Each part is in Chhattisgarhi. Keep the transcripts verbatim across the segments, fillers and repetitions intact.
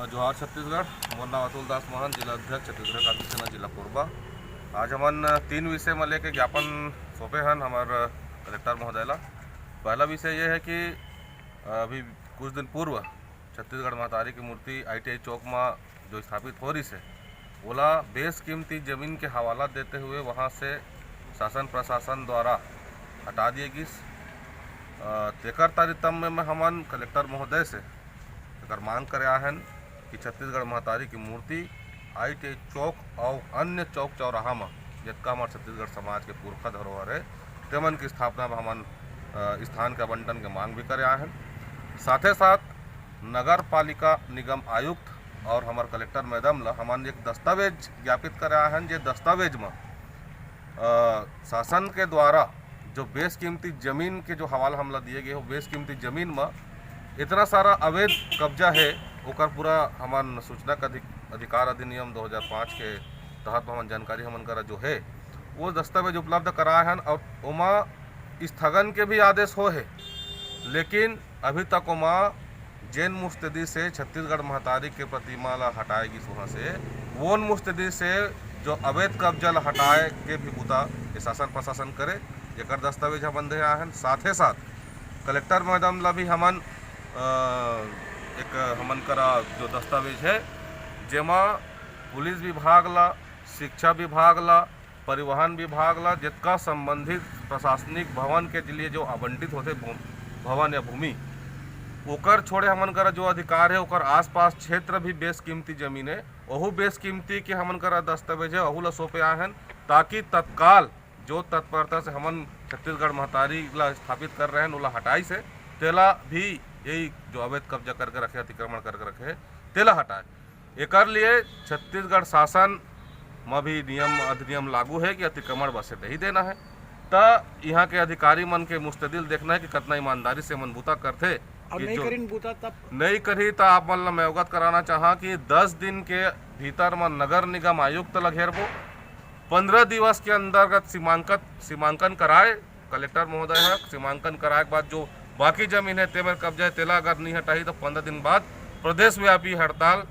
जोहार छत्तीसगढ़, मोर नाम अतुल दास महंत, जिला अध्यक्ष छत्तीसगढ़ क्रांति सेना जिला कोरबा। आज हमन तीन विषय म लेके ज्ञापन सौंपे हन हमर कलेक्टर महोदय ला। पहला विषय ये है कि अभी कुछ दिन पूर्व छत्तीसगढ़ महतारी की मूर्ति आईटीआई चौक म जो स्थापित हो रही है, ओला बेसकीमती जमीन के हवाला देते हुए वहाँ से शासन प्रशासन द्वारा हटा दिए गिस। अ, तेकर तारतम्य में हमन कलेक्टर महोदय से एकर मांग करे आहन कि छत्तीसगढ़ महतारी की मूर्ति आईटीआई चौक अउ अन्य चौक चौराहा म जतका हमर छत्तीसगढ़ समाज के पुरखा धरोहर है, तेमन की स्थापना में हमन, अ, स्थान के आवंटन के मांग भी करे आहन। साथे साथ नगर पालिका निगम आयुक्त और हमर कलेक्टर मैडम ला हमन एक दस्तावेज ज्ञापित करे आहन, जे दस्तावेज म, अ, शासन के द्वारा जो बेसकीमती जमीन के जो हवाला हमला दिए गए हो, बेसकीमती जमीन म इतना सारा अवैध कब्जा है, ओकर पूरा हमन सूचना का अधिक-, अधिकार अधिनियम दो हज़ार पाँच के तहत हमन जानकारी हमन करा जो है, वो दस्तावेज उपलब्ध कराए हन और ओमा स्थगन के भी आदेश हो है, लेकिन अभी तक ओमा जेन मुस्तैदी से छत्तीसगढ़ महतारी के प्रतिमा ला हटाए गिस, वहाँ से वोन मुस्तैदी से जो अवैध कब्जा ला हटाए के भी बुता ये शासन प्रशासन करे, एकर दस्तावेज हमन दे आहन। साथे साथ कलेक्टर मैडम ला भी हमन, अ, एक हमन करा जो दस्तावेज है, जेमा पुलिस विभाग ला, शिक्षा विभाग ला, परिवहन विभाग ला, जितका संबंधित प्रशासनिक भवन के लिए जो आवंटित होते भू-, भवन या भूमि, ओकर छोड़े हमन करा जो अधिकार है, ओकर आसपास क्षेत्र भी बेसकीमती जमीन है, ओहू बेसकीमती के हमन करा दस्तावेज है, ओहू ला सौंपे आहन, ताकि तत्काल जो तत्परता से हमन छत्तीसगढ़ महतारी ला स्थापित कर रहे हैं, ओला हटाई से, तेला भी यही जो अवैध कब्जा करके रखे, अतिक्रमण करके रखे, तेला हटाए। एकर लिए छत्तीसगढ़ शासन म भी नियम अधिनियम लागू है कि अतिक्रमण बसे नहीं देना है। त यहाँ के अधिकारी मन के मुस्तैदी ल देखना है कि कितना ईमानदारी से मन बूता करथे। और कि नहीं जो करिन बूता तब? नहीं करही त आप मन ला मैं अवगत कराना चाहा कि दस दिन के भीतर म नगर निगम आयुक्त ला घेरबो, पंद्रह दिवस के अंतर्गत सीमांकन सीमांकन कराए, कलेक्टर महोदय ह सीमांकन कराए के बाद जो बाकी जमीन है, तेमेर कब्जा है, तेला अगर नहीं हटाही तो पंद्रह दिन बाद प्रदेश व्यापी हड़ताल,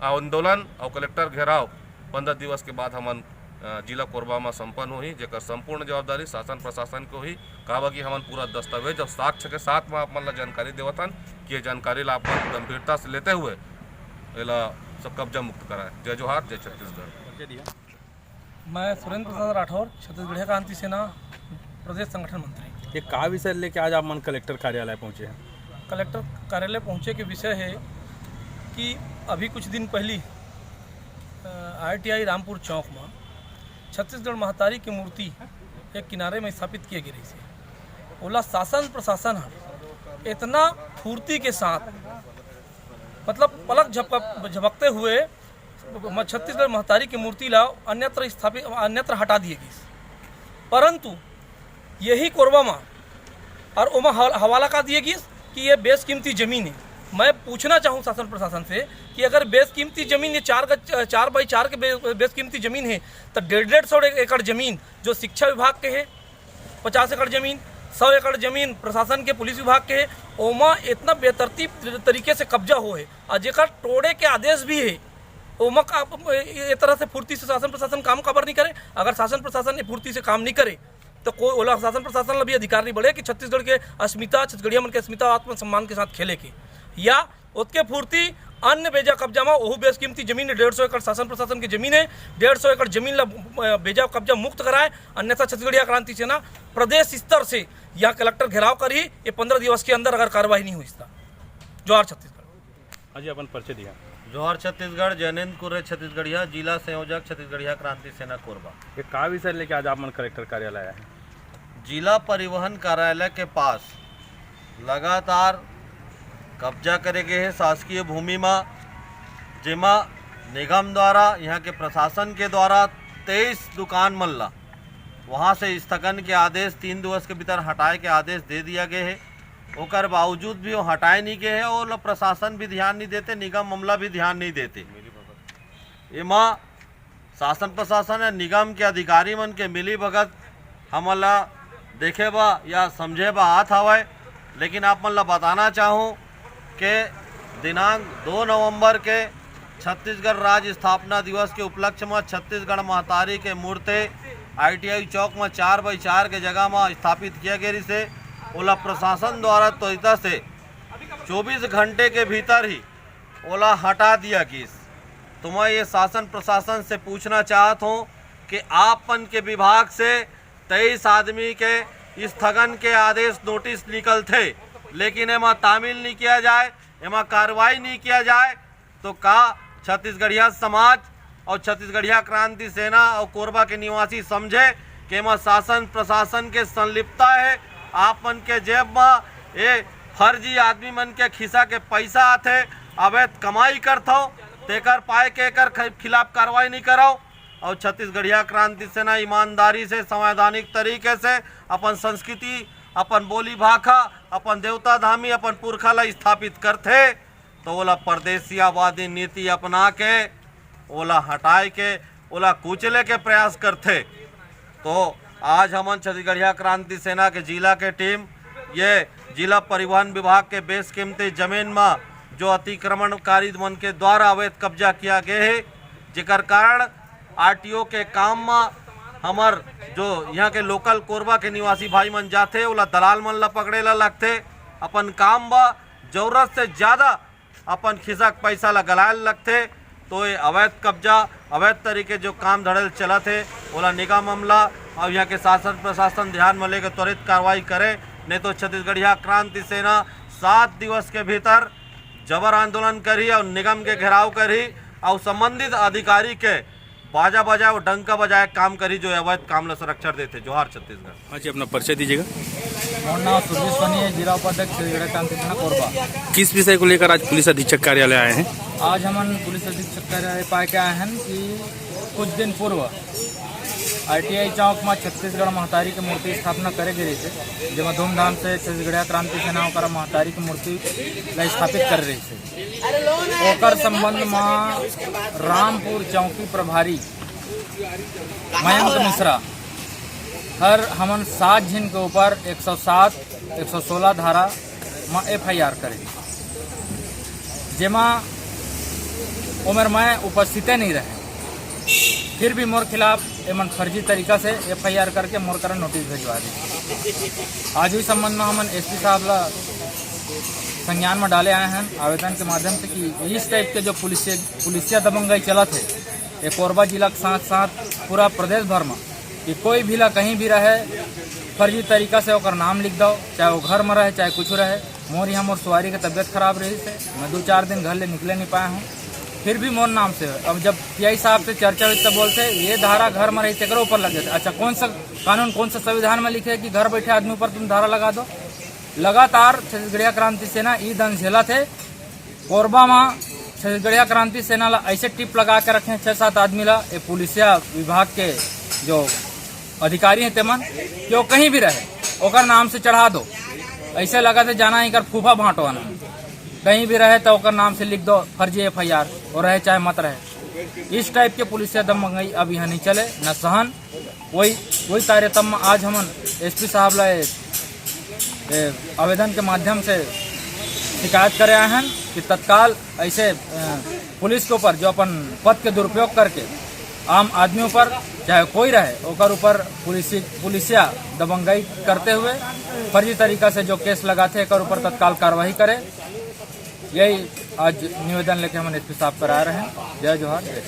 आंदोलन और कलेक्टर घेराव पंद्रह दिवस के बाद हमन, अ, जिला कोरबा में संपन्न होही, जेकर संपूर्ण जवाबदारी शासन प्रशासन के होही। काबर कि हमन पूरा दस्तावेज और साक्ष्य के साथ में आप मन ला जानकारी देवत हन कि ये जानकारी ला आप मन गंभीरता से लेते हुए एला सब कब्जा मुक्त कराए। जय जोहार, जय छत्तीसगढ़। मैं सुरेंद्र प्रसाद राठौर, छत्तीसगढ़िया क्रांति सेना प्रदेश संगठन मंत्री। ये का विषय लेके आज आप मन कलेक्टर कार्यालय पहुंचे हैं? कलेक्टर कार्यालय पहुंचे के विषय है कि अभी कुछ दिन पहली, अ, आईटीआई रामपुर चौक में छत्तीसगढ़ महतारी की मूर्ति एक किनारे में स्थापित किए गए रहिस हे। ओला शासन प्रशासन ह इतना फुर्ती के साथ, मतलब, पलक झपक-, झपकते हुए म-, छत्तीसगढ़ महतारी की मूर्ति ला अन्यत्र स्थापित, अन्यत्र हटा दिए गिस। परंतु यही कोरबा मा और ओमा हव-, हवाला का दिए गिस कि ये बेशकीमती जमीन है। मैं पूछना चाहूँ शासन प्रशासन से कि अगर बेशकीमती जमीन, ये चार गज, चार बाई चार के बे-, बेशकीमती जमीन है, तो डेढ़ डेढ़ सौ एकड़ जमीन जो शिक्षा विभाग के है, पचास एकड़ जमीन, सौ एकड़ जमीन प्रशासन के, पुलिस विभाग के है, ओमा इतना बेतरतीब तरीके से कब्जा हो है और जेकर टोड़े के आदेश भी है, ओमा का, ये तरह से फुर्ती से शासन प्रशासन काम काबर नहीं करे? अगर शासन प्रशासन ये फुर्ती से काम नहीं करे, तो कोई ओला शासन प्रशासन ला भी अधिकार नहीं बढ़े कि छत्तीसगढ़ के अस्मिता, छत्तीसगढ़िया मन के अस्मिता, आत्मसम्मान के साथ खेले के। या ओतके फुर्ती अन्य बेजा कब्जा में, ओहू बेशकीमती जमीन है, डेढ़ सौ एकड़ शासन प्रशासन की जमीन है, डेढ़ सौ एकड़ जमीन ला, अ, बेजा कब्जा मुक्त कराए, अन्यथा छत्तीसगढ़िया क्रांति सेना प्रदेश स्तर से यहाँ कलेक्टर घेराव करही, ये पंद्रह दिवस के अंदर अगर कार्रवाई नहीं हुई तो। जोहार छत्तीसगढ़। हाँ जी, अपन परिचय दिया। जोहार छत्तीसगढ़, जैनेंद्र कुर्रे छत्तीसगढ़िया, जिला संयोजक छत्तीसगढ़िया क्रांति सेना कोरबा। ये का विषय लेके आज आप मन कलेक्टर कार्यालय आए हैं? जिला परिवहन कार्यालय के पास लगातार कब्जा करे गए हे शासकीय भूमि मा, जेमा निगम द्वारा, यहाँ के प्रशासन के द्वारा तेईस दुकान मन ला वहाँ से स्थगन के आदेश, तीन दिवस के भीतर हटाए के आदेश दे दिया गए हे। ओकर बावजूद भी वो हटाए नहीं गए हे और प्रशासन भी ध्यान नहीं देते, निगम अमला भी ध्यान नहीं देते। एमा शासन प्रशासन या निगम के अधिकारी मन के मिली भगत हमन ला देखे बा या समझे बा आत हवय, लेकिन आप मन ला बताना चाहूँ के दिनांक दो नवंबर के छत्तीसगढ़ राज्य स्थापना दिवस के उपलक्ष्य म छत्तीसगढ़ महतारी के मूर्ति आईटीआई चौक म चार बाई चार के जगह म स्थापित किया गे रिहिस हे। ओला प्रशासन द्वारा त्वरिता से चौबीस घंटे के भीतर ही ओला हटा दिया गिस। तो मैं ये शासन प्रशासन से पूछना चाहत हूँ कि आप मन के विभाग से तेईस आदमी के स्थगन के आदेश नोटिस निकलथे, लेकिन एमा तामील नहीं किया जाए, एमा कार्रवाई नहीं किया जाए, तो का छत्तीसगढ़िया समाज और छत्तीसगढ़िया क्रांति सेना और कोरबा के निवासी समझे कि एमा शासन प्रशासन के संलिप्तता है? आप मन के जेब म ये फर्जी आदमी मन के खिस्सा के पैसा आथे, अवैध कमाई करथव, तेकर पाए के एकर ख-, खिलाफ कार्रवाई नहीं करव। और छत्तीसगढ़िया क्रांति सेना ईमानदारी से, संवैधानिक तरीके से अपन संस्कृति, अपन बोली भाखा, अपन देवता धामी, अपन पुरखा ला स्थापित करथे, तो ओला परदेसियावादी नीति अपना के, ओला हटाए के, ओला कुचले के प्रयास करथे। तो आज हमन छत्तीसगढ़िया क्रांति सेना के जिला के टीम ये जिला परिवहन विभाग के बेशकीमती जमीन म जो अतिक्रमणकारी मन के द्वारा अवैध कब्जा किया गए हे, जेकर कारण आरटीओ के काम म हमर जो यहाँ के लोकल कोरबा के निवासी भाई मन जाथे, ओला दलाल मन ला पकड़े ला लगथे, अपन काम ब जरूरत से ज्यादा अपन खिसक पैसा ला गलाए ला लगथे। तो ये अवैध कब्जा, अवैध तरीके जो काम धड़ेल चलत हे, ओला निगम अमला और यहाँ के शासन प्रशासन ध्यान में लेके त्वरित कार्रवाई करे, नहीं तो छत्तीसगढ़िया क्रांति सेना सात दिवस के भीतर जबर आंदोलन करही और निगम के घेराव करही और संबंधित अधिकारी के बाजा बजाए और डंका बजाए काम करही, जो अवैध काम ला संरक्षण देथे। जोहार छत्तीसगढ़। हाँ जी, अपना परिचय दीजिएगा। मोर नाम सुरजीत सोनी है, जिला उपाध्यक्ष छत्तीसगढ़ क्रांति सेना कोरबा। किस विषय को लेकर आज पुलिस अधीक्षक कार्यालय आए हैं? आज हमन पुलिस अधीक्षक कार्यालय पाए के आए हैं कि कुछ दिन पूर्व आईटीआई चौक में छत्तीसगढ़ महतारी के मूर्ति स्थापना करे गए थे, जेमा धूमधाम से छत्तीसगढ़िया क्रांति सेना ओकर महतारी के मूर्ति ला स्थापित कर रही थे। ओकर संबंध में रामपुर चौकी प्रभारी मयंक मिश्रा हर हमन सात झिन के ऊपर एक सौ सात, एक सौ सोलह धारा म एफआईआर करे, जेमा ओमेर मैं उपस्थिते नहीं रहे, फिर भी मोर खिलाफ एमन फर्जी तरीका से एफआईआर करके मोर करा नोटिस भिजवा दी। आज ही संबंध में हमन एसपी साहब ला संज्ञान में डाले आए हैं आवेदन के माध्यम से कि इस टाइप के जो पुलिस, पुलिसिया दबंगई चलत है, ये कोरबा जिला के साथ साथ पूरा प्रदेश भर में, कि कोई भी ला कहीं भी रहे, फर्जी तरीका से ओकर नाम लिख दो, चाहे वो घर में रहे, चाहे कुछ रहे। मोर यहाँ मोर सुवारी के तबीयत खराब रही से मैं दो चार दिन घर ले निकले नहीं पाया हूँ। फिर भी मोर नाम से, अब जब पीआई साहब से चर्चा हुई तब बोलते, "ये धारा घर में रही, तेकरे ऊपर लग जाते।" अच्छा, कौन सा कानून, कौन सा संविधान में लिखे है कि घर बैठे आदमी ऊपर तुम धारा लगा दो? लगातार छत्तीसगढ़िया क्रांति सेना ई दन झेलत है। कोरबा में छत्तीसगढ़िया क्रांति सेना ला ऐसे टिप लगा के रखे हैं, छह सात आदमी ला, ये पुलिसिया विभाग के जो अधिकारी हैं तेमन, कि वो कहीं भी रहे, ओकर नाम से चढ़ा दो। ऐसे लगा थे जाना इकर फूफा भांटो आना, कहीं भी रहे तो ओकर नाम से लिख दो फर्जी एफआईआर, वो रहे चाहे मत रहे। इस टाइप के पुलिसिया दबंगई अब यहाँ नहीं चले, न सहन। वही, वही तारतम्य आज हमन एसपी साहब ला ए, ए, आवेदन के माध्यम से शिकायत करे आए हैं कि तत्काल ऐसे, अ, पुलिस के ऊपर जो अपन पद के दुरुपयोग करके आम आदमी ऊपर चाहे कोई रहे ओकर ऊपर पुलिस, पुलिसिया दबंगई करते हुए फर्जी तरीका से जो केस लगाथे एकर ऊपर तत्काल कार्रवाई करे। यही आज निवेदन लेके हमन एसपी साहब करा रहे हैं। जय जोहार, जय।